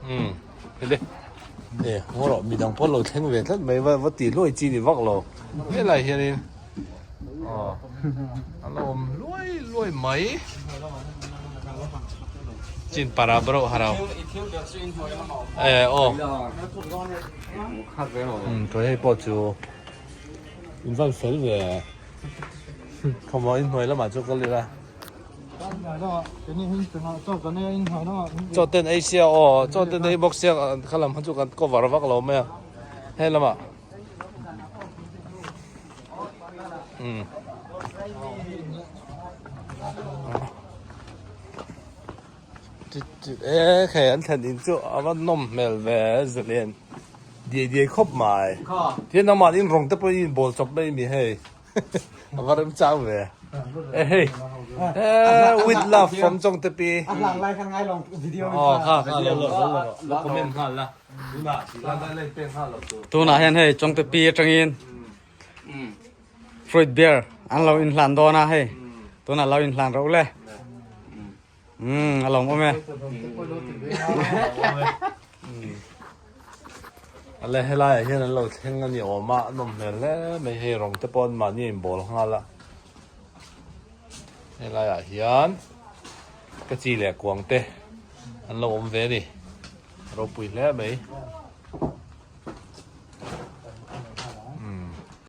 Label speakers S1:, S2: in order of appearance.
S1: Umm hele e ngaw rawh midang pawh lo thleng ve tlat mai va va tih hluai chi ni vak lo helai hianin aw a lo awm luai luai mai chin para bro harau e aw umm tui hei pawh chu in van fel ve khawmaw inhnuai lamah chu kal ila. Chaw ten ei sia aw chaw ten ei bawk sia kha lam kha chu kan cover vak lo mai a he lamah umm e khei an thlen in chu a va nawm hmel ve zalen diai diai khawp mai tin amah in rawng te pawh in bawl chawp mai a ni hei. A va rem chang ve. E hei. E with love from Chong te pi.
S2: A hlang lai khan ngai long video
S1: Oh kha kha lo lo lo lo comment nghal la. Tuna la la la pen nghal lo tu.
S3: Tuna hian hei Chong te pi atangin fruit beer an lo in hlan dawn a hei. Tuna lo in hlan ro le. A lawm awm e.
S1: Ale helaiah hian an lo thleng a ni awm a, a nawm hmel hle mai hei rawng te pawh an mahni a inbawl nghal a. Helaiah hian ka chi leh kuang te an lo awm ve a ni, ropui hle mai.